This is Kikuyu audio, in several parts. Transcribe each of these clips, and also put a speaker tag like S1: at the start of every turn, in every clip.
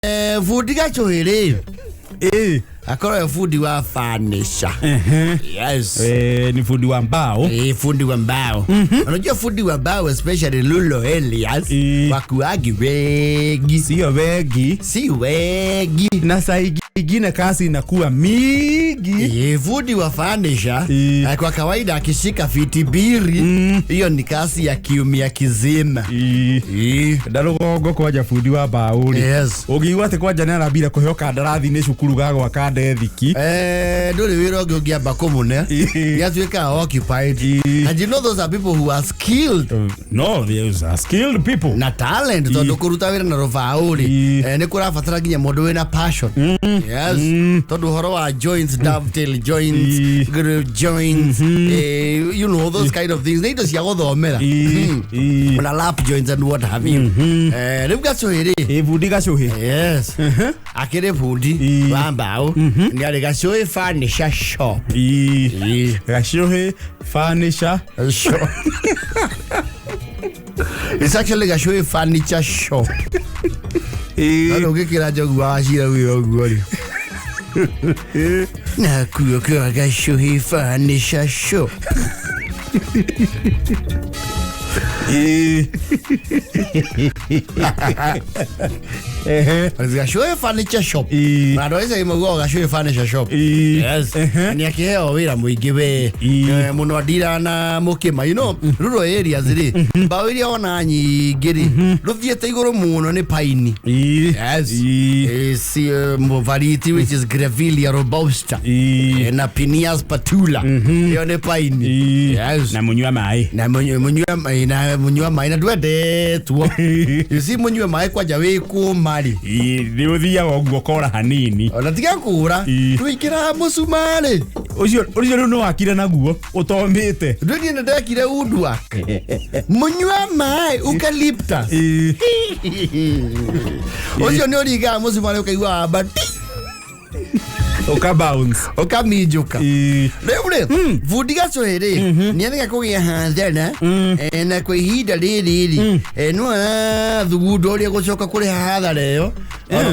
S1: Bundi gacuhi rĩ, akorwo e bundi wa furniture. Yes.
S2: Ni fundi wa mbao.
S1: Fundi wa mbao. Unajua fundi wa mbao, especially Lulo Elias, wakuagi wengi.
S2: Sio wengi.
S1: Si wengi.
S2: Na saa ingine kazi inakuwa mingi.
S1: Fundi wa furniture, kwa kawaida akishika fiti 2, hiyo ni kazi ya kiumia kizima.
S2: Nda rũgongo kwanja bundi wa mbaũ rĩ, ũngĩigua atĩ kwanja nĩ arambire kũheo kandarathi nĩ cukuru ga gwaka ndethiki.
S1: Ndũrĩ wĩra ũngĩ ũngĩamba kũmũne. Nĩ atuĩkaga occupied. And you know those are people who are skilled.
S2: No, these are skilled people.
S1: Na talent, tondũ kũruta wĩra na rũbaũ rĩ, nĩ kũrabatara nginya mũndũ wĩna passion. Yes, tondũ ũhoro wa joints, dovetail joints, groove joints, you know those kind of things, nĩ indo cia gũthomera. Ona lap joints and what have you. Rĩu gacũhĩ rĩ,
S2: Ĩ, bundi gacũhĩ.
S1: Yes, akĩrĩ bundi wa mbaũ, nĩ arĩ Gacũhĩ Furniture Shop.
S2: Gacũhĩ Furniture
S1: Shop. It's actually Gacũhĩ Furniture Shop. No ũngĩkĩra njogu wa wacira wĩra ũguo rĩ, nakuo kwa Gacũhĩ Furniture Shop. Gacũhĩ Furniture Shop. Na andũ acio maugaga Gacũhĩ Furniture Shop. Yes. Nĩ akĩheo wĩra mũingĩ we. Mũno andira na mũkĩma, rural areas rĩ, mbaũ iria ona nyingĩ rĩ, rũthiĩte igũrũ mũno nĩ paini. Yes. Si, variety which is Grevillea robusta. Na Pinus patula. Ĩyo nĩ paini. Yes.
S2: Na mũnyua maĩ.
S1: Na mũnyua na mũnyua maĩ na ndwendetwo. You see, mũnyue maĩ kwanja wĩ kũma rĩ.
S2: Nĩ ũthiaga ũguo kora hanini.
S1: Ona tiga kũra. Tũingĩraga mũcumarĩ.
S2: Ũcio rĩu nĩ wakire naguo ũtomĩte.
S1: Ndwĩniĩ nĩ ndekire woodwork. Mũnyua maĩ eucalyptus. Ũcio nĩ ũringaga mũcumarĩ ũkaigua wamba ti.
S2: Ũka bounce.
S1: Ũkaminjũka. Rĩu rĩ, bundi gacũhĩ rĩ, nĩ arega kũgĩa hathara, na kwa ihinda rĩrĩ rĩ, no arathugunda ũrĩa gũcoka kũrĩha hathara ĩyo,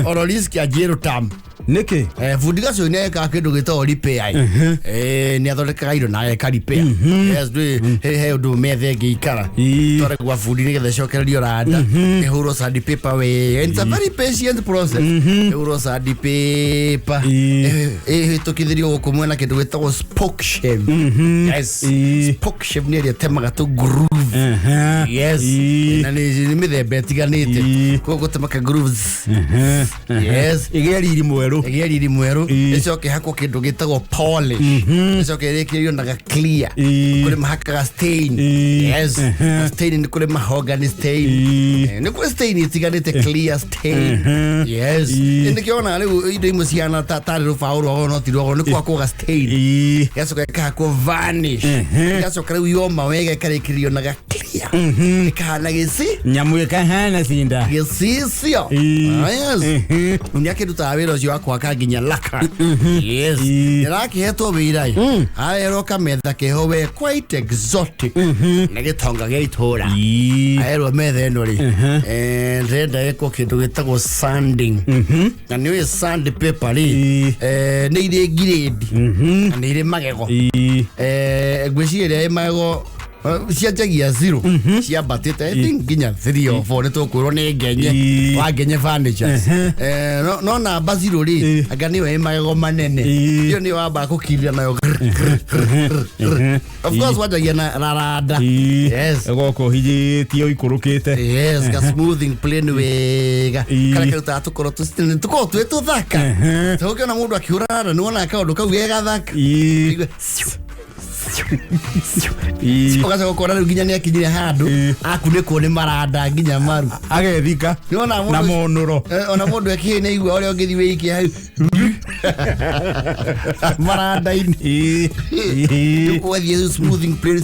S1: oro risk ya zero term.
S2: Nĩkĩ?
S1: Bundi gacũhĩ nĩ ekaga kĩndũ gĩtagwo repair. Nĩ athondekaga indo na ageka repair. Yes, ndũĩ he ũndũ metha ĩngĩikara, tware gwa bundi nĩgetha ĩcokererio randa, ĩhũrwo sandpaper wega. It's a very patient process. Ĩhũrwo sandpaper, ĩhĩtũkithĩrio gũkũ mwena kĩndũ gĩtagwo spoke shave. Yes. Spoke shave nĩ ĩrĩa ĩtemaga tũ groove. Yes. Na nĩ mĩthemba ĩtiganĩte. Koguo gũtema ka grooves. Yes.
S2: Ĩgĩe riri mwerũ.
S1: Ĩgĩe riri mwerũ. Ĩcoke ĩhakwo kĩndũ gĩtagwo polish, ĩcoke ĩrĩkĩrĩrio na ga clear. Kũrĩ mahakaga stain. Yes. Na stain nĩ kũrĩ mahogany stain. Nĩ kũrĩ stain itiganĩte, clear stain. Yes. Nĩkĩo wonaga rĩu indo imwe cihana tarĩ rũbaũ rwa no ti rwa nĩ kwakwo ga stain, gacoka ĩkahakwo varnish, gacoka rĩu yoma wega ĩkarĩkĩrĩrio na ga clear, ĩkahana gĩci
S2: Nyamũ ĩkahana cinda.
S1: Gĩcicio. Ah, yes. Nĩ akĩrutaga wĩra ũcio wa kwaka nginya laka. Yes. Nĩarakĩhetwo wĩra ĩ, arerwo kametha keho we quite exotic na gĩtonga gĩa itũra. Aerwo metha ĩno rĩ, ndĩrenda ĩkwo kĩndũ gĩtagwo sanding, na nĩ ũĩ sand paper rĩ, nĩ irĩ ngirĩndi na nĩ irĩ magego. Ngwĩciria ĩrĩa ĩ magego, cianjagia zero ciambatĩte, I think nginya 3 or 4, nĩ tũkwĩrwo nĩ ngenye wa Ngenye Furnitures. No namba zero rĩ, anga nĩyo ĩ magego manene. Ĩyo nĩyo wambaga kũkirĩra nayo grr, grr, grr, grr. Of course wanjagia na raranda. Yes.
S2: Ĩgoka ũhinyĩtie ũikũrũkĩte.
S1: Yes, ga smoothing plane wega, karĩa karutaga tũkorwo tũkorwo twĩ tũthaka. Tũkĩona mũndũ akĩhũra randa, nĩ wonaga kaũndũ kau ge gathaka. Ũkaigua ciu, ciu, ciu. Ũgacoka ũkona rĩu nginya nĩ akinyire handũ akunĩkwo nĩ maranda nginya maru.
S2: Agethika
S1: Nĩwona
S2: na
S1: mũndũ
S2: monũro.
S1: Ona mũndũ ekĩhĩ nĩ igua ũrĩa ũngĩthiĩ wĩikie hau maranda-inĩ. Ũgathiĩ smoothing plane,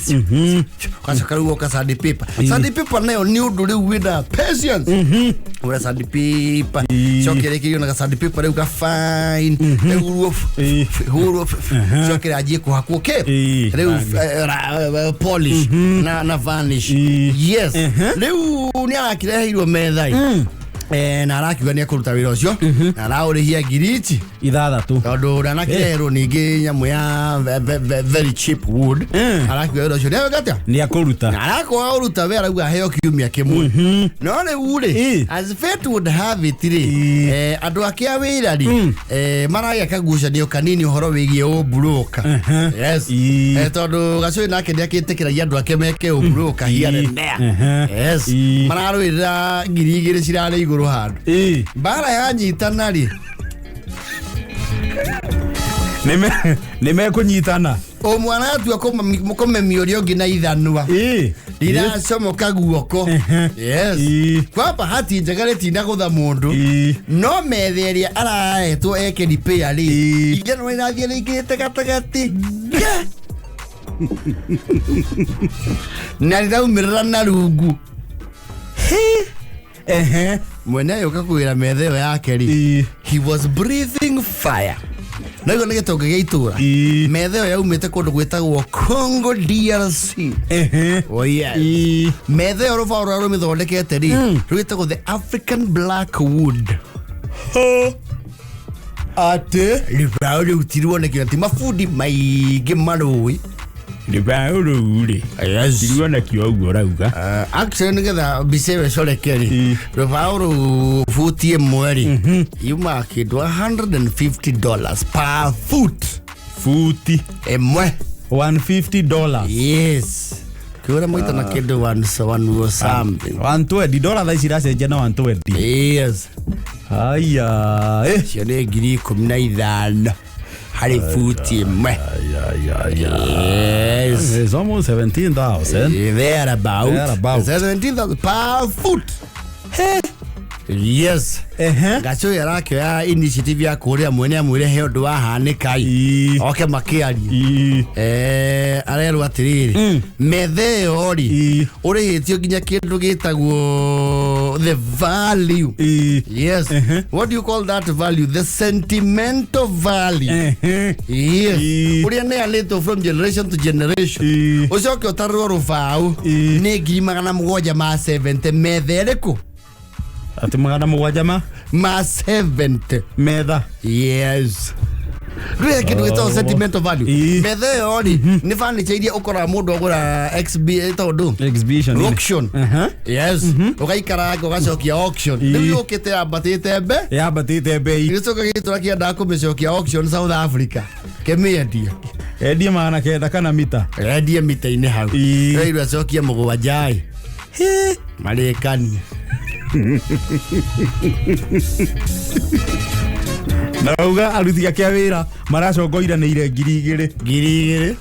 S1: ũgacoka rĩu ũgoka sand paper. Sand paper nayo nĩ ũndũ rĩu wĩna patience. Ũra sand paper, coke ĩrĩkĩrio na sand paper rĩu ga fine, ĩhurwo, hurwo, coke ĩranjie kũhakwo kĩ rĩu, polish na varnish. Yes. Rĩu nĩ arakireheirwo metha ĩ. Na arakiuga nĩ ekũruta wĩra ũcio na araũrĩhia ngiri ici
S2: 6.
S1: Tondũ ndanakĩrerwo ningĩ nyamũ ya very cheap wood. Arakiuga wĩra ũcio nĩ atĩa?
S2: Nĩ akũruta.
S1: Na arakwaga ũruta we arauga aheo kiumia kĩmwe, no rĩu rĩ, as fate would have it rĩ, andũ ake a wĩra rĩ, maragĩa kagucanio kanini ũhoro wĩgiĩ ũmburoka. Yes. Tondũ Gacũĩ nake nĩakĩtĩkĩragia andũ ake meke ũmburoka here and there. Yes. Mararũĩrĩra 2000 cirarĩ igũrũ handũ. Mbara yanyitana rĩ,
S2: Nĩ mekũnyitana.
S1: Ũmwe aratua kũmemia ũrĩa ũngĩ na ithanwa riracomoka guoko. Yes. Kwa bahati njega rĩtinagũtha mũndũ, no metha ĩrĩa araretwo eke repair rĩ, ithanwa rĩrathiĩ rĩingĩrĩte gatagatĩ na rĩraumĩrĩra na rungu. Mwene agĩũka kũgĩra metha ĩyo yake rĩ, he was breathing fire. No iguo nĩ gĩtonga gĩa itũra. Metha ĩyo yaumĩte kũndũ gwĩtagwo Congo DRC. Oh yes. Metha ĩyo rũbaũ rũrĩa rũmĩthondekete rĩ, rwĩtagwo the African black wood.
S2: Atĩ?
S1: Rũbaũ rĩu ti ruoneki ti mabundi maingĩ marũĩ.
S2: Rũbaũ rũu rĩ, tiruonekio ũguo ũrauga.
S1: Actually, nĩgetha mbica ĩyo ĩcoreke rĩ, rũbaũ rũu buti ĩmwe rĩ, yumaga kĩndũ $150 per foot.
S2: Buti
S1: ĩmwe.
S2: $150.
S1: Yes, kĩũra maita na kĩndũ one one something.
S2: $120 thaa ici iracenjia na 120.
S1: Yes.
S2: Haya.
S1: Icio nĩ 15,000 harĩ buti ĩmwe. Yes.
S2: It's almost 17,000.
S1: Thereabout.
S2: Thereabout.
S1: 17,000 per foot. Yes. Gacũĩ arakĩoya initiative ya kũrĩa mwene amwĩre he ũndũ wahanĩka oke makĩarie. Arerwo atĩrĩrĩ, metha ĩyo rĩ, ũrĩhĩtio nginya kĩndũ gĩtagwo the value. Yes. What do you call that value? The sentimental value. Yes. Ũrĩa neanĩtwo from generation to generation. Ũcoke ũtarũrwo rũbaũ nĩ 770,000 metha ĩrĩkũ?
S2: Atĩ 700 ma?
S1: Ma 70.
S2: Metha.
S1: Yes, rä kä ndå gä tagwo sentimental value. Metha ä yo rä nä furniture iria ũkoraga mũndũ agũra XB tondũ
S2: Exhibition.
S1: Auction. Yes, ũgaikaranga ũgacokia auction. Rĩu yũkĩte yambatĩte mbe.
S2: Yambatĩte bei.
S1: Gĩcoka gĩtũra kĩendaga kũmĩcokia auction South Africa kĩmĩendie.
S2: Endie 900 kana mita.
S1: Endie mita-inĩ hau. Rĩu acokie mũgwanja ĩ marĩkanie.
S2: Na uga aruti ake a wĩra maracongoiranĩire 2000.
S1: 2000.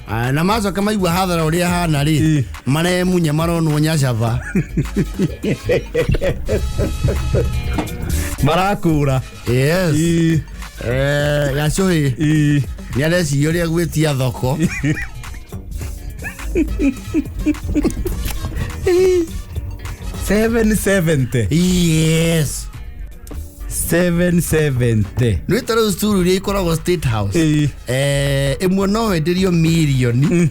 S1: Ah, na macoka maigua hathara ũrĩa hana rĩ, maremunya maronwo nyacaba.
S2: Marakũra.
S1: Yes. Gacũhĩ nĩ areciria ũrĩa gwĩtia thoko.
S2: 770.
S1: Yes.
S2: 770.
S1: Nĩ ta rĩu cukuru iria ikoragwo State House, ĩmwe no wenderio mirioni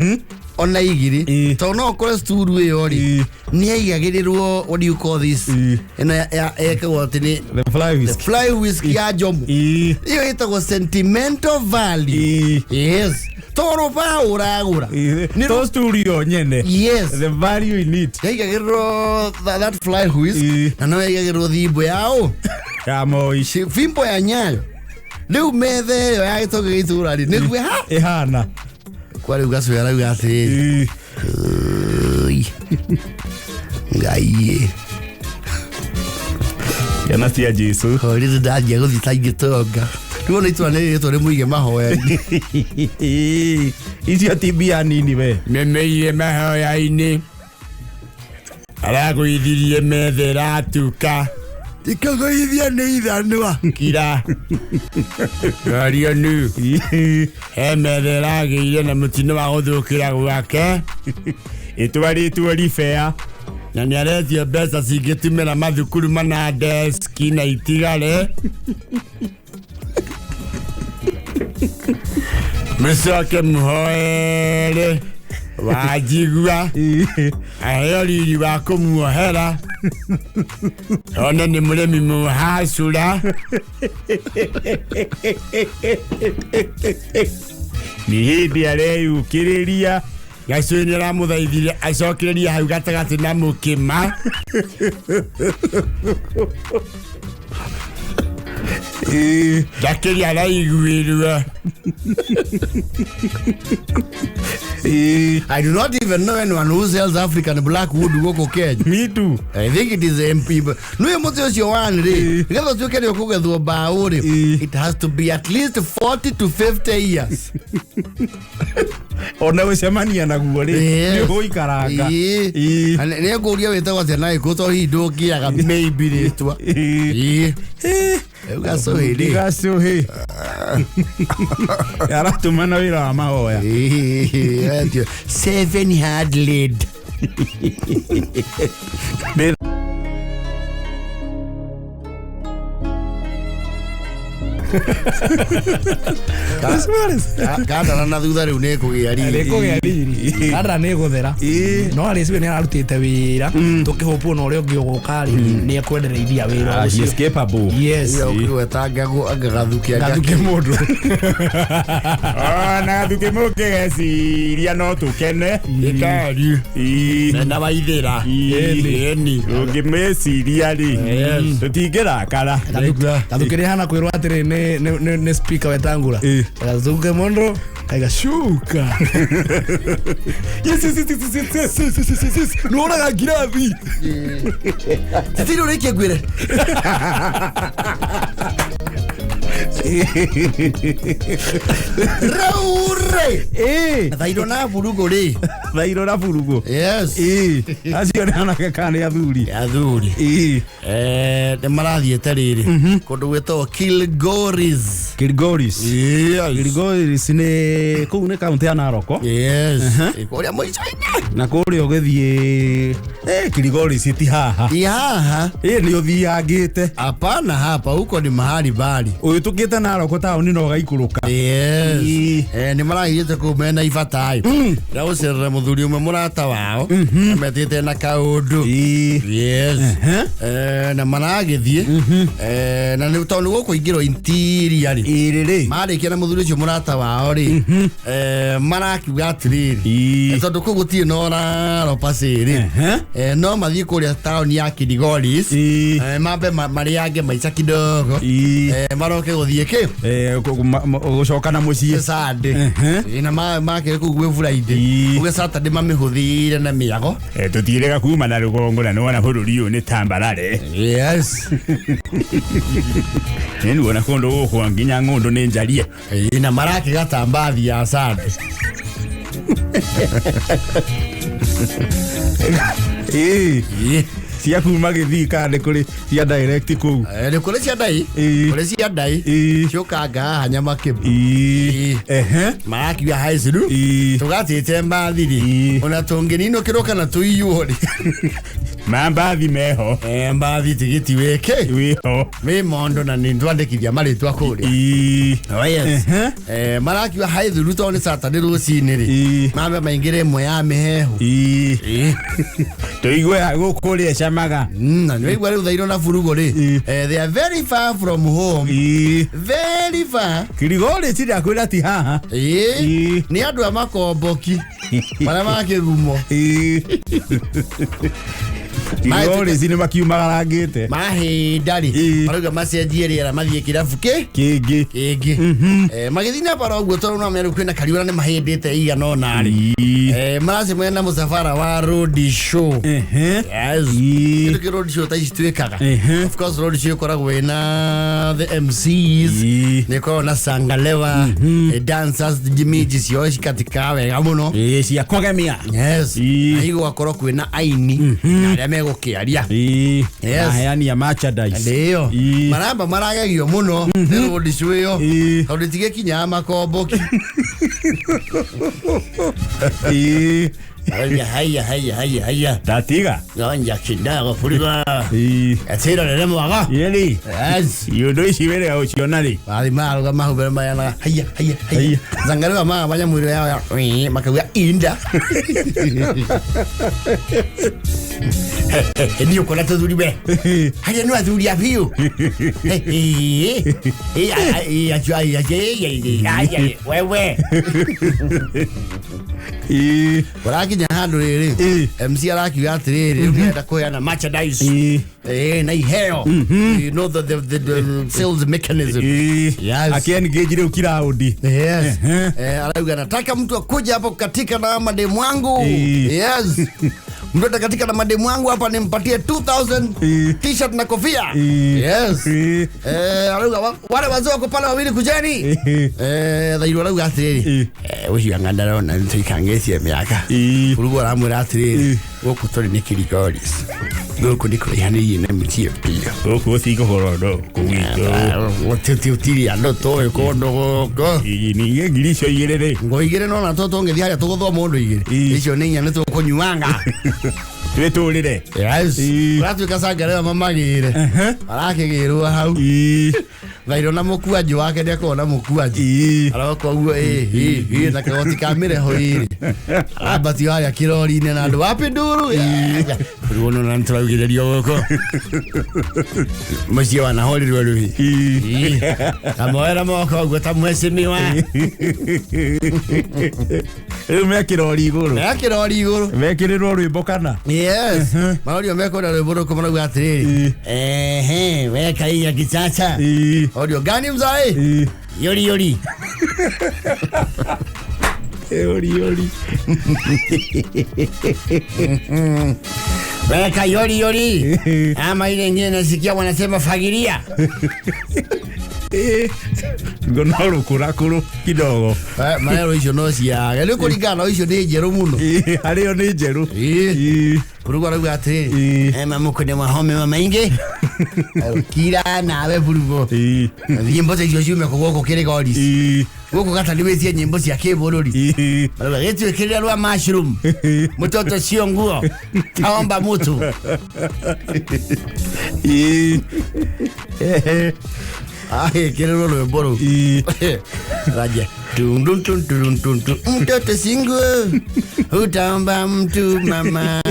S1: ona 2, tondũ no ũkore cukuru ĩyo rĩ, nĩ yaigagĩrĩrwo, what do you call this, ĩno ĩkagwo atĩ nĩ
S2: The fly
S1: the
S2: whisk.
S1: Fly whisk ya Jomo. Ĩyo ĩtagwo sentimental value. Yes, tondũ rũbaũ ũragũra Nĩ
S2: To studio nyene.
S1: Yes.
S2: The value in it.
S1: Yaigagĩrĩrwo that fly whisk, na no yaigagĩrĩrwo thimbo yao
S2: Ya Moi.
S1: Fimbo ya Nyayo. Rĩu metha ĩyo ya gĩtonga gĩa itũra rĩ, nĩguo ha
S2: Ĩhana.
S1: Kwa rĩu Gacũĩ arauga atĩrĩrĩ, "Ũi, Ngai."
S2: Ciana cia Jesu.
S1: Rĩu ndanjia gũthiĩ ta ingĩtonga. Rĩu ona itũra nĩ rĩtwo rĩmũige mahoya-inĩ.
S2: Icio ti mbia nini we.
S1: Memeire mahoya-inĩ, aragũithirie metha ĩratuka. Ikagũithia nĩ ithanwa kira Ngarionu. He metha ĩragĩire na mũtino wa gũthũkĩra gwake ĩtwarĩtwo ribea na nĩ aretio mbeca cingĩtumĩra mathukuru mana deski na itigare. Mũcoke mũhoere Wanjigua aheo riri wa kũmuohera. Ona nĩ mũrĩmi mũhacũra.
S2: Nĩ hĩndĩ areyũkĩrĩria.
S1: Gacui nĩ aramũthaithire acokererie hau gatagatĩ na mũkĩma. Ndakĩria araiguĩrwo. I do not even know anyone who sells African blackwood gũkũ Kenya.
S2: Me too.
S1: I think it is MP. Nĩwe mũtĩ ũcio one rĩ, nĩgetha ũtuĩke nĩ ũkũgethwo mbaũ rĩ, it has to be at least 40 to 50 years.
S2: Ona gũcemania naguo rĩ, nĩ ũgũikaranga.
S1: Ĩĩ. Na nĩ ngũria wĩtagwo atĩa na gĩkũyũ tondũ hihi ndũngĩaga maybe rĩtwa. Ĩĩ. Rĩu gacũhĩ rĩ.
S2: Gacũhĩ. Aratũmana wĩra wa mahoya.
S1: Ĩĩ, etio, seven hard lead.
S2: Nĩ
S1: Kandara na thutha rĩu nĩ kũgĩa riri.
S3: Nĩ kũgĩa riri. Kandara nĩ gũthera. No arĩ nĩ ararutĩte wĩra. Tũkĩhũpwo na ũrĩa ũngĩ ũgũka rĩ, nĩ ekwendereithia wĩra
S2: He
S3: ũcio.
S2: is capable.
S3: Yes.
S1: Ĩyo ũkĩgweta anga gathuke anga
S3: Gathuke mũndũ.
S2: Ona gathuke mũngĩgeciria no tũkene.
S1: Ĩtari. Na waithĩra. Ĩni.
S2: Ũngĩmĩciria rĩ, tũtingĩrakara.
S3: Gathuke nĩ hana kwĩrwo atĩrĩ nĩ speaker Wetangula. Gathuke mũndũ kaiga shuka. Yes, yes, yes, yes, yes, yes, yes, yes, yes, yes. Nĩwonaga ngirathi.
S1: Titiri ũrĩkie ngwĩre. Rĩu rĩ. Thairũ na burugũ rĩ.
S2: Thairũ na burugũ.
S1: Yes.
S2: Acio nĩ anake kana nĩ athuri?
S1: Athuri. Nĩ marathiĩte rĩrĩ kũndũ gwĩtagwo Kilgoris.
S2: Kilgoris.
S1: Yes.
S2: Kilgoris nĩ kũu nĩ kaunti ya Narok.
S1: Yes. Kũrĩa mũico-inĩ.
S2: Na kũrĩa ũgĩthiĩ Kilgoris ti haha.
S1: Ti haha.
S2: Nĩ ũthiangĩte.
S1: Hapana, hapa huko ni mahali bali.
S2: Ũhĩtũkĩte Narok taũni na ũgaikũrũka.
S1: Yes. Nĩ maragĩte kũu mena ibata ĩ. Na gũcerera mũthuri ũmwe mũrata wao. Ametĩte na kaũndũ. Yes. Na maragĩthiĩ. Na nĩ tondũ gũkũ ingĩrwo interior rĩ.
S2: Ĩrĩ rĩ.
S1: Marĩkia na mũthuri ũcio mũrata wao rĩ. Marakiuga atĩrĩrĩ. Tondũ kũu gũtirĩ na ũraro pacĩ rĩ. No mathiĩ kũrĩa taũni ya Kilgoris. Mambe marĩange maica kidogo. Maroke gũthiĩ kĩ?
S2: Gũcoka na mũciĩ.
S1: Sunday. Na makĩrĩ kũu gwĩ Friday. Ũguo Saturday mamĩhũthĩire na mĩago.
S2: Tũtirĩga kuma na rũgongo na nĩwona bũrũri ũyũ nĩ tambarare.
S1: Yes.
S2: Nĩ nuona kũndũ gũkũ nginya ng'ũndũ nĩ njarie.
S1: Na marakĩgata mbathi ya Sunday.
S2: Cia kuma Gĩthii kana nĩ kũrĩ cia direct kũu?
S1: Nĩ kũrĩ cia ndai. Kũrĩ cia ndai. Ciũkanga haha Nyamakĩbu. Marakiuga haicuru. Tũgatĩte mbathi rĩ. Ona tũngĩninũkĩrwo kana tũiywo rĩ.
S2: Mambathi meho.
S1: Mbathi tigiti wĩkĩ?
S2: Wĩho.
S1: Wĩ mondo na nĩ twandĩkithia marĩtwa kũrĩa. Oh, yes. Marakiuga haithuru tondũ nĩ Saturday rũcinĩ rĩ. Mambe maingĩre ĩmwe ya mĩhehu.
S2: Tũigue gũkũ ũrĩa ĩcamaga.
S1: Na nĩ waigua rĩu thairũ na burugũ rĩ. They are very far from home. Very far.
S2: Kilgoris ndakwĩra ti haha.
S1: Nĩ andũ a makomboki. Marĩa makĩgumo.
S2: Kilgoris nĩ makiumagarangĩte.
S1: Mahinda rĩ. Marauga macenjie rĩera mathiĩ kĩrabu kĩ?
S2: Kĩngĩ.
S1: Kĩngĩ. Magĩthiĩ na bara ũguo tondũ no meru kwĩna kariũra nĩ mahĩndĩte igana ũna rĩ. Maracemania na mũcabara wa road show. Yes. Kĩndũ kĩ road show ta ici twĩkaga. Of course road show ĩkoragwo ĩna the MCs. Nĩ ĩkoragwo na sangalewa, dancers jimiji ciao cikatika wega mũno.
S2: Cia kũgemia.
S1: Yes. Na igũgakorwo kwĩna aini na arĩa megũkĩaria. Yes.
S2: Aheani a merchandise.
S1: Ndio. Maramba maragegio mũno nĩ road show ĩyo. Tondũ tigĩkinyaga makomboki. Haya haya haya haya haya.
S2: Ndatiga.
S1: Ganja kidogo fuliga.
S2: Ĩĩ.
S1: Atira rere mwaga.
S2: Yeri.
S1: Yes.
S2: Iũndũ ici wĩrĩ ya ũciona rĩ.
S1: Bathi maruga mahubere mayana haya haya haya.
S2: Haya.
S1: Zangarewa ma banyamwiro yao ya makauga inda. Ni ukona tuthuri we. Haya no athuri a biũ. Wewe.
S2: Ĩĩ.
S1: Ũrakinya handũ rĩrĩ.
S2: Ĩĩ.
S1: MC arakiuga atĩrĩrĩ rĩu nĩarenda kũheana merchandise.
S2: Ĩĩ.
S1: Eh, na iheo. You know the sales mechanism.
S2: Ĩĩ.
S1: Yes.
S2: Akĩ-engage rĩu kiraũndi.
S1: Yes.
S2: Ehe.
S1: Eh, arauga nataka mtu akuja hapo katika na mademu wangu.
S2: Eh.
S1: Yes. Mtu atakatika na mademu wangu hapa nimpatie 2000
S2: Eh.
S1: t-shirt na kofia.
S2: Ĩĩ.
S1: Yes.
S2: Ĩĩ.
S1: Eh, arauga wale wazee wako pale wawili kujeni.
S2: Ĩĩ.
S1: Eh, thairũ arauga atĩrĩrĩ.
S2: Ĩĩ.
S1: Eh, ũcio anga ndarona nĩtũikangĩtie mĩaka.
S2: Ĩĩ.
S1: Urugu aramwĩra atĩrĩrĩ,
S2: Ĩĩ.
S1: gũkũ tũrĩ nĩ Kiligoris. Gũkũ nĩ kũraihanĩirie na mĩtĩ biũ.
S2: Gũkũ gũtikũhoro ndũ kũu gwitũ.
S1: Gũtiri andũ tũĩ kũndũ gũkũ.
S2: Ĩĩ, ningĩ ngiri icio igĩrĩ rĩ.
S1: Ngo igĩrĩ no na tũngĩthiĩ harĩa tũgũthwo mũndũ igĩrĩ.
S2: Ĩĩ.
S1: Icio nĩ inya nĩ tũkũnyuanga.
S2: Twĩtũrĩre.
S1: Yes.
S2: Ĩĩ.
S1: Ũratuĩka cangarĩra mamagĩre. Marakĩgĩrwo hau.
S2: Ĩĩ.
S1: Thairũ na mũkuanjũ wake nĩakoragwo na mũkuanjũ.
S2: Ĩĩ.
S1: Aroka ũguo ĩ ĩ ĩ na kagoti ka mĩreho ĩrĩ. Arambatio harĩa kĩrori-inĩ na andũ wapi nduru. Rĩu nĩ nĩtũraugĩrĩrio gũkũ. Mũciĩ wanahorirwo rũhi.
S2: Ĩĩ.
S1: Kamoera moko ũguo ta mheshimiwa.
S2: Rĩu me kĩrori igũrũ.
S1: Me kĩrori igũrũ.
S2: Mekĩrĩrwo rwĩmbo kana?
S1: Yes. Marorio mekwenda rwĩmbo rũkũ marauga atĩrĩrĩ.
S2: Ĩĩ.
S1: Ehe, weka hii ya kisasa.
S2: Ĩĩ.
S1: Audio gani mzae?
S2: Ĩĩ.
S1: Yori yori.
S2: Yori yori.
S1: Weka yori yori. Ama ile ingine nasikia wanasema fagilia.
S2: Ĩĩ. Ngo no rũkũrakũrũ kidogo.
S1: Eh, marero icio no ciage. Rĩu kũringana na icio nĩ njerũ mũno.
S2: Ĩĩ, harĩo nĩ njerũ.
S1: Ĩĩ.
S2: Ĩĩ.
S1: Kurugu arauga atĩrĩrĩ.
S2: Ĩĩ.
S1: Eh, mamuko nĩ wahome mamaingĩ. Kira nawe burugo.
S2: Ĩĩ.
S1: Nyĩmbo ta icio ciume kũ gũkũ Kĩrĩgoris.
S2: Ĩĩ.
S1: Gũkũ gatari wĩtie nyĩmbo cia kĩbũrũri.
S2: Ĩĩ.
S1: Marauga gĩtuĩkĩrĩra rwa mushroom. Mtoto sio nguo. Taomba mtu.
S2: Ĩĩ. Ehe.
S1: Agĩkĩrĩrwo rwĩmbo rũu.
S2: Ĩĩ.
S1: Raja. Dun dun dun dun dun dun. Mtoto si nguo. Utaomba mtu mama.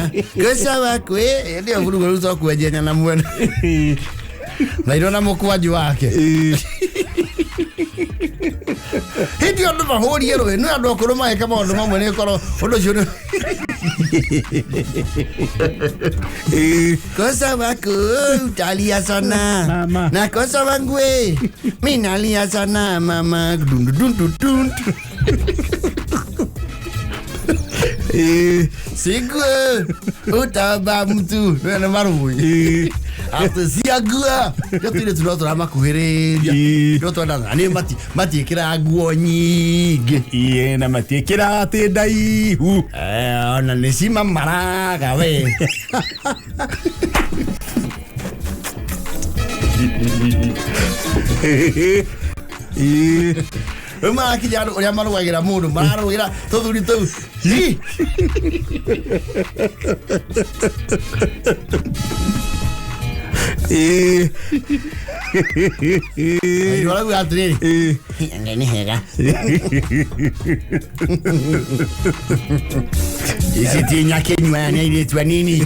S1: Kosa wakwe. Ndio vurugu rũu tokwenjenya na mwena.
S2: Ĩĩ.
S1: Na irona mũkwanjũ wake.
S2: Ĩĩ.
S1: Hĩndĩ ĩyo andũ mahũrie rũĩ nĩ andũ akũrũ magĩka maũndũ mamwe nĩ korwo ũndũ ũcio nĩ
S2: Ĩĩ.
S1: Kosa wako utalia sana.
S2: Mama.
S1: Na kosa wangu we. Mimi nalia sana mama. Dun dun dun dun.
S2: Ĩĩ.
S1: Siku utaba mtu nĩ marũĩ.
S2: Ĩĩ.
S1: Atĩ ciangua. Ndio tũirĩtu no tũramakuhĩrĩria.
S2: Ĩĩ.
S1: Ndio twendaga nĩ matiĩkĩraga nguo nyingĩ.
S2: Ĩĩ, na matiĩkĩraga atĩ ndaihu.
S1: Eh, ona nĩ cimamaraga we.
S2: Ĩĩ.
S1: Rĩu marakinya andũ ũrĩa marũgagĩra mũndũ mararũgĩra tũthuri tũu. Hi!
S2: Ĩĩ.
S1: Airũ arauga atĩrĩrĩ.
S2: Ĩĩ.
S1: Anga nĩ hega. Ici ti nyakĩnyua nĩ airĩtu anini.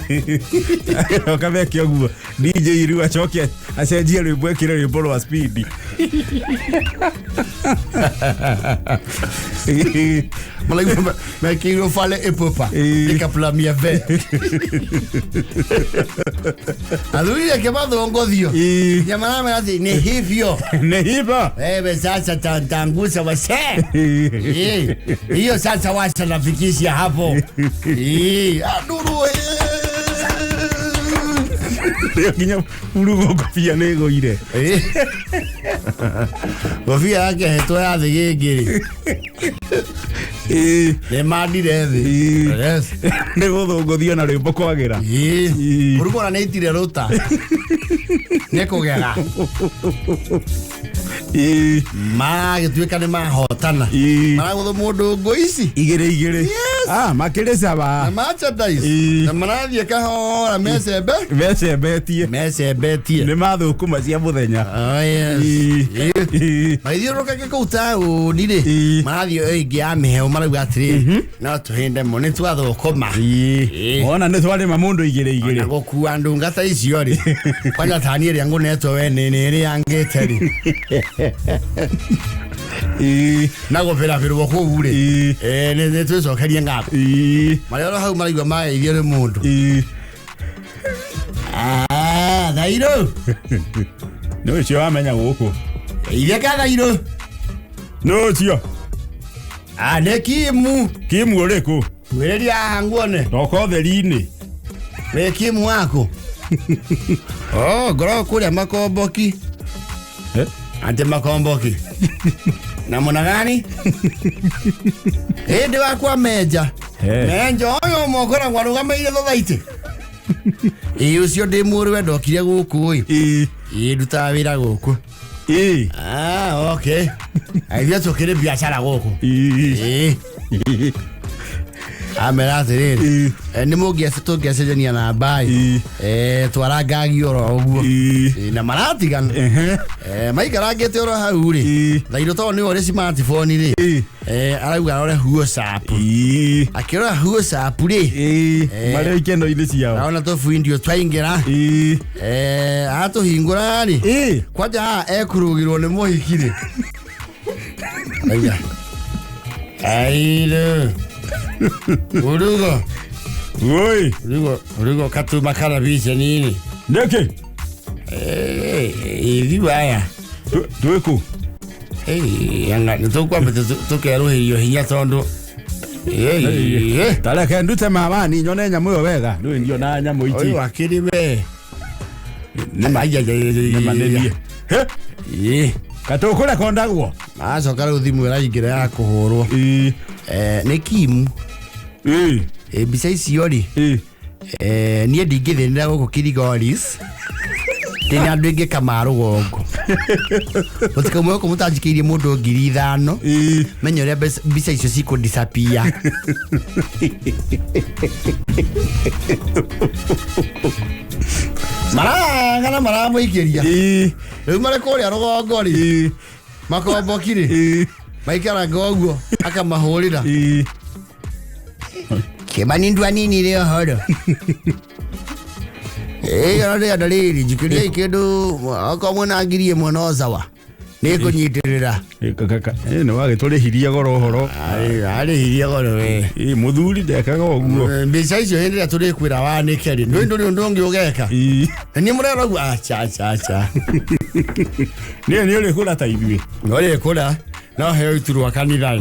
S2: Ũkameke ũguo DJ rĩu acoke acenjie rwĩmbo ekĩre rwĩmbo rwa speed.
S1: Maraigua mekĩirwo Fally Ipupa.
S2: Ĩĩ.
S1: Nĩkapulamia ve. Athuri reke mathongothio.
S2: Ĩĩ.
S1: Nginya maramera atĩ nĩ hivyo.
S2: Nĩ hivyo.
S1: Wewe sasa tangusa wase. Eh, hiyo sasa wacha nafikisha hapo. Eh, aduru eh.
S2: Rĩo nginya burugo ngobia nĩ ĩgũire.
S1: Eh. Ngobia yake hetwo ya thĩ gĩngĩ rĩ.
S2: Ĩĩ.
S1: Nĩ mandire thĩ.
S2: Ĩĩ.
S1: Yes.
S2: Nĩ gũthũngũthio na rwĩmbo kwagĩra.
S1: Ĩĩ.
S2: Ĩĩ.
S1: Burugo ona nĩ aitire rũta. Nĩ kũgega.
S2: Ĩĩ.
S1: Magĩtuĩka nĩ mahotana.
S2: Ĩĩ.
S1: Maragũthwo mũndũ ngũ ici.
S2: Igĩrĩ igĩrĩ.
S1: Yes. Yes.
S2: Ah, makĩrĩ
S1: Na
S2: caba.
S1: merchandise.
S2: Ĩĩ.
S1: Na marathiĩ kahora mecembe.
S2: Mecembetie.
S1: Mecembetie.
S2: Nĩ mathũkũma cia mũthenya.
S1: Oh, yes.
S2: Ĩĩ.
S1: Ĩĩ.
S2: Ĩĩ.
S1: Magĩthiũrũrũka kũu taũni rĩ
S2: Ĩĩ.
S1: marathiĩ ĩyo ĩngĩ ya mĩheũ marauga atĩrĩrĩ no tũhĩnde mo nĩ twathũkũma
S2: Ĩĩ.
S1: Ĩĩ.
S2: Wona nĩ twarĩma mũndũ igĩrĩ
S1: na
S2: igĩrĩ.
S1: gũkua ndungata icio rĩ kwanja tani ĩrĩa ngũnetwo we nĩ ĩrĩangĩte rĩ
S2: Ĩĩ.
S1: na gũbĩrabĩrwo kũu rĩ
S2: Ĩĩ.
S1: Eh, nĩ twĩcokerie ngatho
S2: Ĩĩ.
S1: marĩa oro hau maraigua mageithio nĩ mũndũ
S2: Ĩĩ.
S1: Ah, thairũ
S2: Nĩ ũcio wamenya gũkũ.
S1: ithe ka thairũ
S2: Nĩ ũcio.
S1: Ah, nĩ kimu
S2: Kimu ũrĩkũ?
S1: mwĩrĩria haha nguone
S2: Toka ũtheri-inĩ.
S1: wĩ kimu waku oh ngoragwo kũrĩa makomboki
S2: Eh?
S1: ante makomboki namna gani ĩndĩ wakwa menja
S2: Eh.
S1: menja ũyũ ũmwe ũkoragwo arũgamĩire thothaitĩ ĩĩ ũcio ndĩ mũrũwe ndokire gũkũ ĩ
S2: Ĩĩ.
S1: ĩĩ ndutaga wĩra gũkũ
S2: Ĩĩ.
S1: ah okay ithuĩ tũkĩrĩ biacara gũkũ
S2: Ĩĩ.
S1: ĩĩ amera atĩrĩrĩ
S2: Ĩĩ.
S1: nĩ tũngĩacenjania namba ĩ
S2: Ĩĩ.
S1: twarangagia oro ũguo
S2: Ĩĩ.
S1: Ĩĩ, na maratigana
S2: Ehe.
S1: Maikarangĩte oro hau rĩ
S2: Ĩĩ.
S1: thairũ tondũ nĩwe ũrĩ smartphone rĩ
S2: Ĩĩ.
S1: Arauga arore WhatsApp
S2: Ĩĩ.
S1: akĩrora WhatsApp rĩ
S2: Ĩĩ. Marĩ ikeno-inĩ ciao.
S1: aona tũbindio twaingĩra
S2: Ĩĩ.
S1: Atũhingũra rĩ
S2: Ĩĩ.
S1: kwanja haha ekũrũgĩrwo nĩ mũhiki rĩ Arauga airũ urugo
S2: Woi.
S1: urugo urugo katuma karabiceni-inĩ
S2: Nĩkĩ?
S1: ithiu aya
S2: Twĩ kũ?
S1: anga nĩ tũkwambĩte tũkerũhĩrio hinya tondũ
S2: Ta reke ndute mawani nyone nyamũ ĩyo wega. Ndũĩ ndionaga nyamũ ici.
S1: ũyũ akĩrĩ we
S2: Nĩ ma nĩ niĩ. Hĩ? Katũkũrekondagwo?
S1: acoka rĩu thimũ ĩraingĩra ya kũhũrwo
S2: Ĩĩ.
S1: Nĩ kimu
S2: Ĩĩ.
S1: Mbica icio rĩ
S2: Ĩĩ.
S1: Niĩ ndingĩthĩnĩra gũkũ Kirigoris ndĩna andũ aingĩ kama rũgongo gũtikaumwe gũkũ mũtanjikĩirie mũndũ 5,000
S2: Ĩĩ.
S1: menya ũrĩa mbica icio cikũ disappear maragana maramũikĩria
S2: Ĩĩ.
S1: rĩu marĩ kũrĩa rũgongo rĩ
S2: Ĩĩ.
S1: makomboki rĩ
S2: Ĩĩ.
S1: maikaranga ũguo akamahũrĩra
S2: Ĩĩ.
S1: kĩmani ndua nini rĩ ũhoro ĩĩ ona ndĩrenda rĩrĩ njikĩriai kĩndũ okorwo mwĩna 1,000 no sawa nĩngũnyitĩrĩra
S2: Nĩ wagĩtũrĩhirie goro ũhoro.
S1: arĩhirie goro we
S2: Ĩĩ, mũthuri ndekaga ũguo.
S1: mbica icio hĩndĩ ĩrĩa tũrĩkwĩra wanĩke rĩ ndũĩ ndũrĩ ũndũ ũngĩ ũgeka
S2: Ĩĩ.
S1: na niĩ mũrera ũguo acha acha acha
S2: Niĩ nĩ ũrĩkũra ta ithuĩ.
S1: norĩkũra no heo iturwa kanitha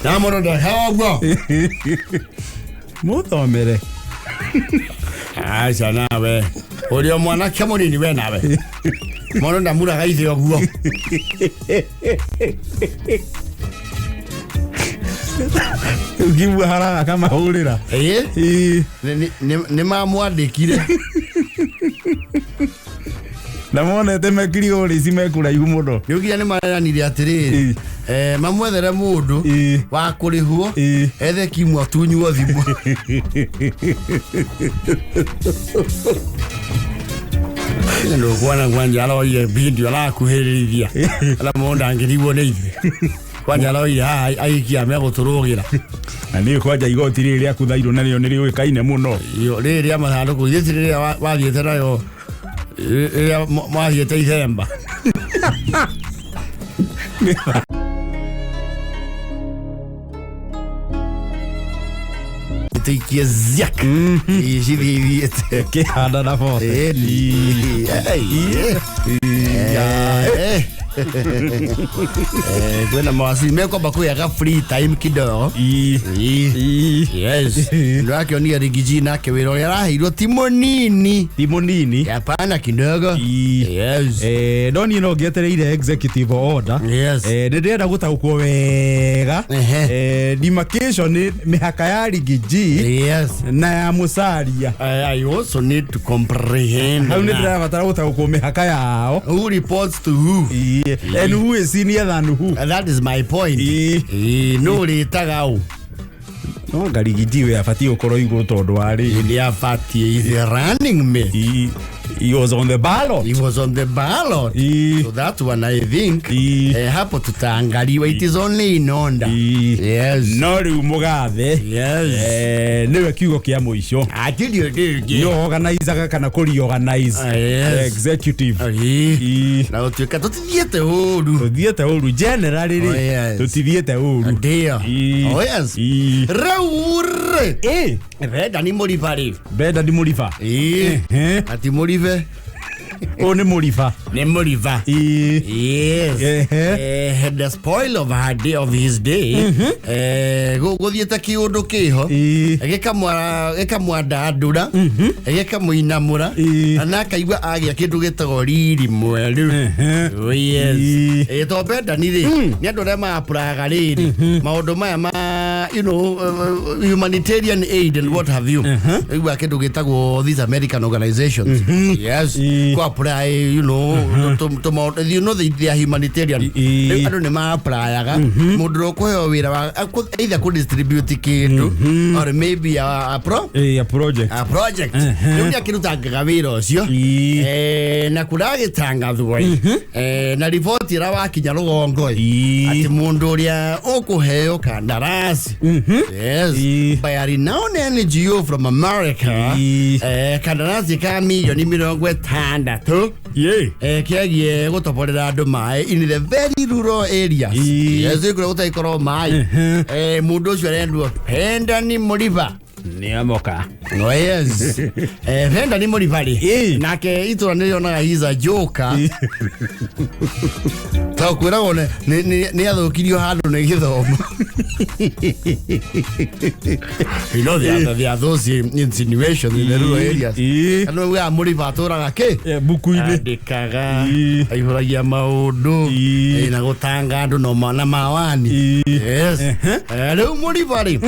S1: na mũndũ ndekaga ũguo
S2: Mũthomere.
S1: aca nawe ũrĩ o mwanake mũnini we nawe mũndũ ndamuraga ithe ũguo
S2: Rĩu kimu haraga akamahũrĩra.
S1: ĩĩ
S2: Ĩĩ.
S1: nĩ mamwandĩkire
S2: Na monete mekirigorĩci me kũraihu mũno.
S1: nĩ ũkinya nĩ mareranire atĩrĩrĩ
S2: Ĩĩ.
S1: Mamwethere mũndũ
S2: Ĩĩ.
S1: wa kũrĩhwo
S2: Ĩĩ.
S1: ethe kimu atunywo thimũ ndũkuona kwanja aroire bindio arakuhĩrĩria ara mũndũ ndangĩrigwo nĩ ithuĩ kwanja aroire haha aikia megũtũrũgĩra
S2: Na niĩ kwanja igoti rĩrĩ rĩaku thairũ narĩo nĩ rĩũĩkaine mũno.
S1: Iyo, rĩrĩ rĩa mathandũkũ ithuĩ ti rĩrĩa wathiĩte nayo rĩrĩa mwathiĩte ithemba tũikie ziak cithiĩ ithiĩte
S2: Kĩhanda na bote.
S1: Ĩni. Kwĩna mawasiri mekwamba kwĩaga free time kidogo
S2: Ĩĩ.
S1: Ĩĩ.
S2: Ĩĩ.
S1: Yes. Ndĩrakĩonire Rigiji nake wĩra ũrĩa araheirwo ti mũnini
S2: Ti mũnini.
S1: hapana kidogo
S2: Ĩĩ.
S1: Yes.
S2: No niĩ no ngĩetereire executive order.
S1: Yes.
S2: Nĩ ndĩrenda gũtaũkwo wega.
S1: Ehe.
S2: Demarcation mĩhaka ya Rigiji
S1: Yes.
S2: na ya Musalia.
S1: I also need to comprehend
S2: Hau nĩ
S1: now.
S2: ndĩrabatara gũtaũkwo mĩhaka yao.
S1: Who reports to who?
S2: Ĩĩ. Ĩĩ. And who is senior than who?
S1: That is my point.
S2: Ĩĩ.
S1: Ĩĩ, no rĩtaga ũ
S2: No Ngarigiji we abatiĩ gũkorwo igũrũ tondũ wa rĩrĩ.
S1: Nĩ abatiĩ, is a running mate.
S2: He was on the ballot.
S1: He was on the ballot.
S2: Ĩĩ.
S1: So that one I think
S2: Ĩĩ.
S1: hapo tutaangaliwa, it is only in order.
S2: Ĩĩ.
S1: Yes.
S2: No rĩu mũgathe
S1: Yes.
S2: nĩwe kiugo kĩa mũico.
S1: Atirĩ ũndũ ũngĩ.
S2: Nĩwe organizaga kana kũ reorganize
S1: Ah, yes.
S2: the executive.
S1: Ĩĩ.
S2: Ĩĩ.
S1: Na gũtuĩka tũtithiĩte ũru.
S2: Tũthiĩte ũru generally
S1: Oh,
S2: rĩ
S1: yes.
S2: tũtithiĩte ũru.
S1: Ndio.
S2: Ĩĩ.
S1: Oh, yes.
S2: Ĩĩ.
S1: Rĩu rĩ
S2: Ĩĩ.
S1: Benda ni mũriba rĩ.
S2: Benda ndi mũriba.
S1: Ĩĩ.
S2: Ehe.
S1: Ati mũribe.
S2: Ũyũ nĩ mũriba.
S1: Nĩ mũriba.
S2: Ĩĩ.
S1: Yes.
S2: Ehe.
S1: The spoil of her day, of his day. Gũthiĩte kĩũndũ kĩho.
S2: Ĩĩ.
S1: Gĩkamwandandũra, gĩkamũinamũra
S2: Ĩĩ.
S1: na akaigua agĩa kĩndũ gĩtagwo riri mwerũ.
S2: Ehe.
S1: Oh, yes.
S2: Ĩĩ.
S1: To Bendani rĩ nĩ andũ arĩa maapuraga rĩrĩ maũndũ maya ma humanitarian aid and what have you. Igua kĩndũ gĩtagwo these American organizations. Yes.
S2: Ĩĩ.
S1: Kũ apply you know they are humanitarian.
S2: Ĩĩ.
S1: Rĩu andũ nĩ ma-applyaga mũndũ ũrĩa ũkũheo wĩra wa either kũ distribute kĩndũ or maybe a pro
S2: Ĩĩ, a project.
S1: a project. Rĩu nĩ akĩrutangaga wĩra ũcio.
S2: Ĩĩ.
S1: Na kũragĩtangathwo na riboti ĩrĩa wakinya rũgongo
S2: Ĩĩ.
S1: atĩ mũndũ ũrĩa ũkũheo kandarasi, yes,
S2: Ĩĩ.
S1: by a renowned NGO from America,
S2: Ĩĩ.
S1: Kandarasi ka milioni 60
S2: Ĩĩ.
S1: Kĩagie gũtoborera andũ maĩ in the very rural areas.
S2: Ĩĩ.
S1: Yes, kũrĩa gũtagĩkorwo maĩ. Mũndũ ũcio arendwo Bendani Mũriba.
S2: Nĩ amoka.
S1: Oh, yes. Bendani Mũriba rĩ
S2: Ĩĩ.
S1: nake itũra nĩrĩonaga he's a joker tondũ kwĩragwo nĩ athũkirio handũ nĩ gĩthomo. There are those insinuations in the rural areas.
S2: Ĩĩ.
S1: Andũ maugaga Mũriba atũraga kĩ
S2: Buku-inĩ.
S1: andĩkaga
S2: Ĩĩ.
S1: aihũragia maũndũ
S2: Ĩĩ.
S1: na gũtanga andũ na mawani.
S2: Ĩĩ.
S1: Yes.
S2: Ehe.
S1: Rĩu Mũriba rĩ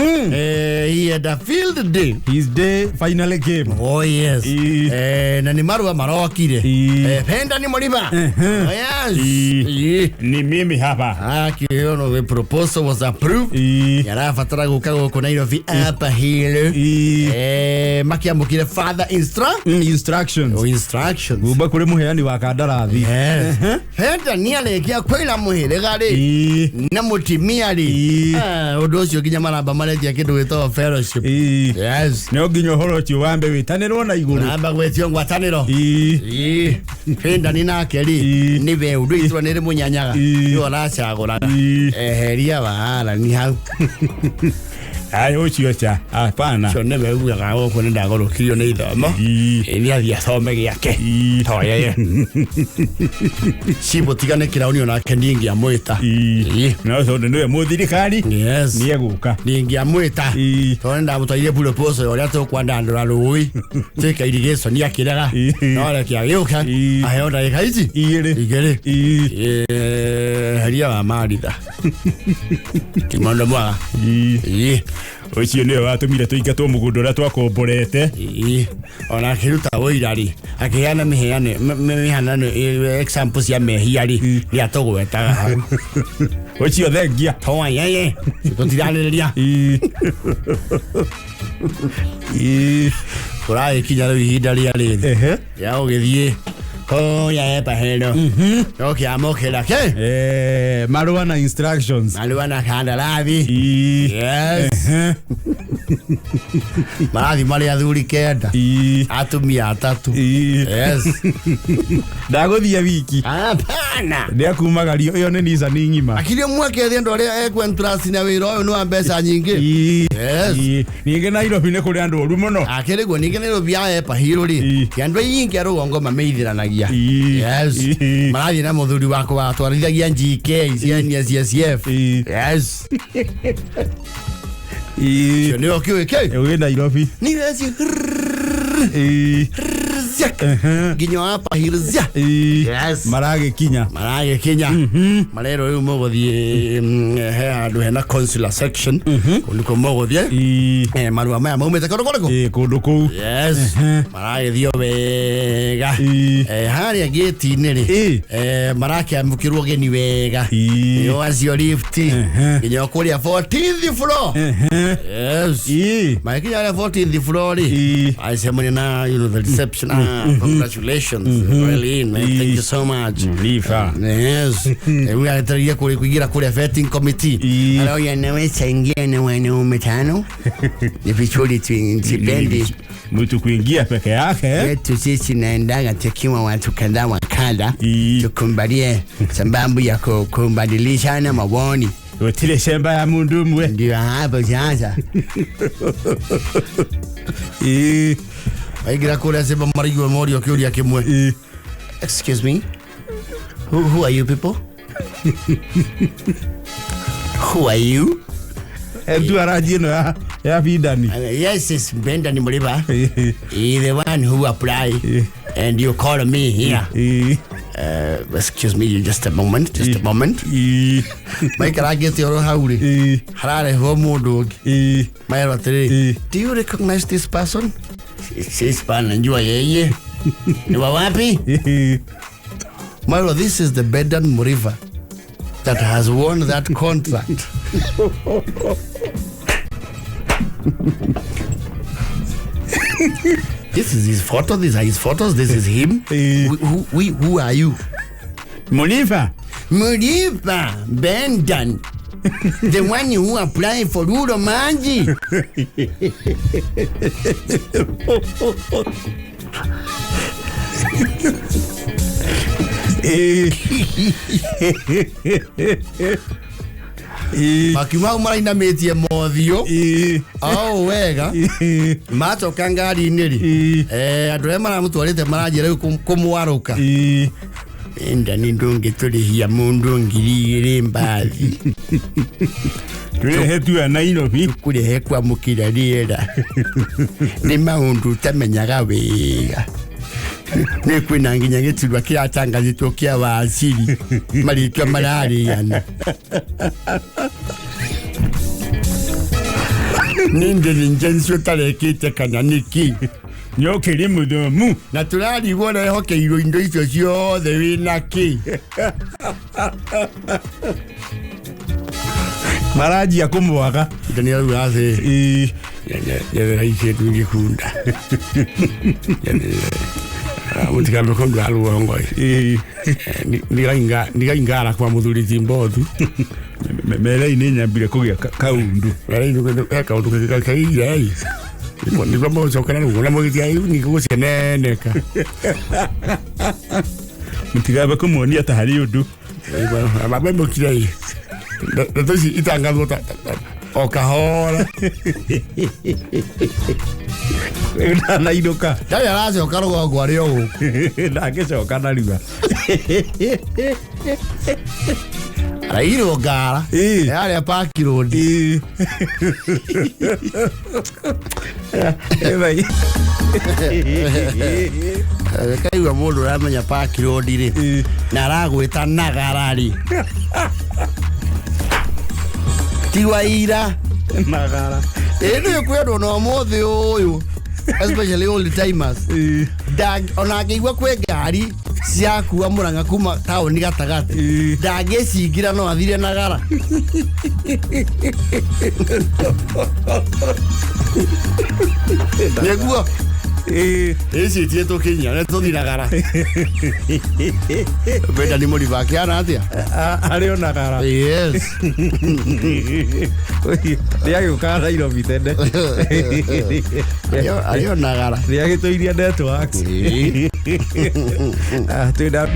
S1: he had a field day.
S2: His day finally came.
S1: Oh yes.
S2: Ĩĩ.
S1: Na nĩ marũa marokire.
S2: Ĩĩ.
S1: Benda ni Mũriba.
S2: Ehe.
S1: Oh yes.
S2: Ĩĩ.
S1: Ĩĩ.
S2: Ni mimi hapa.
S1: Akĩono the proposal was approved.
S2: Ĩĩ.
S1: Yarabatara gũka gũkũ Nairobi Upper Hill.
S2: Ĩĩ.
S1: Makĩamũkire further
S2: Instructions.
S1: Oh, instructions.
S2: Kumba kũrĩ mũheani wa kandarathi.
S1: Yes. Benda nĩ arĩkia kwĩra mũhĩrĩga rĩ
S2: Ĩĩ.
S1: na mũtimia rĩ.
S2: Ĩĩ.
S1: Ũndũ ũcio nginya maramba maretia kĩndũ gĩtagwo fellowship.
S2: Ĩĩ.
S1: Yes.
S2: No nginya ũhoro ũcio wambe wĩtanĩrwo na igũrũ.
S1: Namba gwĩtio ngwatanĩro.
S2: Ĩĩ.
S1: Ĩĩ. Bendani nake rĩ
S2: Ĩĩ.
S1: nĩwe ũndũ itũra nĩ rĩmũnyanyaga
S2: Ĩĩ.
S1: nĩwe ũracagũraga
S2: Ĩĩ.
S1: eheria waharani hau.
S2: Ai ũcio cha. Hapana.
S1: Ũcio nĩwe ugaga gũkũ nĩ ndagũrũkirio nĩ ithomo.
S2: Ĩĩ.
S1: Ĩ, nĩ athiĩ athome gĩake.
S2: Ĩĩ.
S1: Toyeye cibũ tigane kĩrauni onake ndingĩamwĩta.
S2: Ĩĩ.
S1: Ĩĩ.
S2: No tondũ nĩwe mũthirikari
S1: Yes.
S2: nĩ egũka.
S1: Ndingĩamwĩta
S2: Ĩĩ.
S1: tondũ ndamũtwarire proposal ya ũrĩa tũkwandandũra rũĩ twĩka irrigation akĩrega
S2: Ĩĩ.
S1: no reke agĩũka
S2: Ĩĩ.
S1: aheo ndagĩka ici
S2: Igĩrĩ.
S1: igĩrĩ.
S2: Ĩĩ.
S1: Heria wa maritha kimondo mwaga.
S2: Ĩĩ.
S1: Ĩĩ.
S2: Ũcio nĩwe watũmire tũingatwo mũgũnda ũrĩa twakomborete.
S1: Ĩĩ. Ona akĩruta ũira rĩ akĩheana mĩhanano example cia mehia rĩ nĩ atũgwetaga hau.
S2: Ũcio thengia.
S1: Toyeye tũtiranĩrĩria.
S2: Ĩĩ. Ĩĩ.
S1: Kũragĩkinya rĩu ihinda rĩa rĩrĩ
S2: Ehe.
S1: rĩa gũgĩthiĩ kũrĩa epaheno ũkĩamũkĩra kĩ
S2: Marũa na instructions.
S1: marũa na kandarathi.
S2: Ĩĩ.
S1: Yes.
S2: Ehe.
S1: Marathi marĩ athuri 9
S2: Ĩĩ.
S1: atumia 3.
S2: Ĩĩ.
S1: Yes.
S2: Ndagũthiĩ wiki.
S1: Hapana.
S2: Nĩakumagario ĩyo nĩ Nissan ng'ima.
S1: Akiri mwake thĩ andũ arĩa ekwentrust na wĩra ũyũ nĩ wa mbeca nyingĩ.
S2: Ĩĩ.
S1: Yes.
S2: Ĩĩ. Ningĩ Nairobi nĩ kũrĩ andũ oru mũno.
S1: Akĩrĩ guo ningĩ Nairobi ya Upper Hill rĩ
S2: Ĩĩ.
S1: ti andũ aingĩ a rũgongo mameithĩranagia.
S2: Ĩĩ.
S1: Yes.
S2: Ĩĩ.
S1: Marathiĩ na mũthuri wakwa watwarithagia GK cia NSSF.
S2: Ĩĩ.
S1: Yes.
S2: Ĩĩ.
S1: Ũcio nĩwe ũkĩũĩ kĩ
S2: Wĩ Nairobi.
S1: nĩ icio
S2: Ĩĩ.
S1: Hills nginya wa Upper Hills. Yes.
S2: Maragĩkinya.
S1: Maragĩkinya marerwo rĩu mũgũthiĩ he handũ hena consular section kũu nĩkuo mũgũthiĩ. Marũa maya maumĩte kũndũ kũrĩkũ?
S2: Kũndũ kũu.
S1: Yes, maragĩthio wega. Harĩa gĩti-inĩ rĩ, marakĩamũkĩrwo geni wega nĩo acio lift nginya kũrĩa 14th floor. Yes, magĩkinya harĩa 14th floor rĩ, acemania na the reception. Ah, congratulations, well in, man. Thank you so much.
S2: Lifa.
S1: Yes. Rĩu aretereire kũrĩ kũingĩra kũrĩa vetting committee. Arauga naweza ingia na wanaume tano? Ni vizuri tu, sipendi
S2: Mtu kuingia peke yake.
S1: Yetu sisi naendaga tukiwa watu kadha wa kadha, tukumbalie sababu ya kubadilishana maoni.
S2: Gũtirĩ cemba ya mundu ũmwe.
S1: Ndio hapo sasa aingĩra kũrĩa cemba marigua morio kĩũria kĩmwe. Excuse me, who are you people? Who are you?
S2: Entu araji ĩno ya bindani.
S1: Yes, it's Brendan Muriba. He the one who apply and you call me here. Excuse me, just a moment, just a moment. Maikarangĩte oro hau rĩ, hararehwo mũndũ ũngĩ. Maerwo atĩrĩrĩ, do you recognize this person? Sisi pana najua yeye ni wa wapi? Maerwo, this is the Brendan Muriba that has won that contract. This is his photo, these are his photos, this is him. Who are you?
S2: Mulifa.
S1: Muriba Brendan, the one who applied for Rural Maji. Makiuma hau marainamĩtie mothiũ o wega. Macoka ngari-inĩ rĩ, andũ arĩa maramũtwarĩte maranjia rĩu kũmwarũka. Enda nĩ ndũngĩtũrĩhia mũndũ 2000 mbathi.
S2: Tũrehe tu Nairobi.
S1: Kũrehe kwamũkĩra rĩera nĩ maũndũ ũtamenyaga wega. Nĩ kwĩna nginya gĩturwa kĩratangathĩtwo kĩa waciri marĩtwa mararĩana nĩ intelligence ũtarekĩte kana nĩkĩ?
S2: Nĩũkĩrĩ mũthomu.
S1: Na tũrarigwo ũrehokeirwo indo icio ciothe wĩna kĩ?
S2: Maranjia kũmwaga.
S1: Indo nĩ arauga atĩ nyethera icio ngĩkunda mũtikambe kũndũ rũgongo ndigaingara kwa mũthuri ti mbothu.
S2: Merei-inĩ nyambire kũgĩa kaundu.
S1: Merei-inĩ kaundu kaira nĩguo mũgũcokera rũguo na mũgĩtia rĩu nĩ gũceneneka.
S2: Mũtigambe kũmuonia ta harĩ ũndũ.
S1: Mambe mũkire ndeto ici itangathwo o kahora.
S2: Ndanainũka.
S1: Ndarĩ aracoka rũgongo arĩ o gũkũ.
S2: Ndangĩcoka narua.
S1: Arairwo ngara yarĩa Park Road.
S2: Ĩ.
S1: Kaigua mũndũ ũramenya Park Road rĩ na aragwĩta nagara rĩ, tiwa ira.
S2: Nagara.
S1: Ĩ nĩ kwendwo na ũmũthĩ ũyũ, especially old timers. Ona angĩigua kwĩ ngari ciakua Murang'a kuma taũni gatagatĩ, ndangĩcingĩra, no athire nagara. Nĩguo ĩcitie tũkinya nĩ tũthi nagara. Brendan Muriba akĩhana atĩa?
S2: Arĩ o nagara.
S1: Yes.
S2: Nĩ agĩũkaga Nairobi tene.
S1: Arĩ o nagara.
S2: Nĩ agĩtũiria networks. Ah, twĩna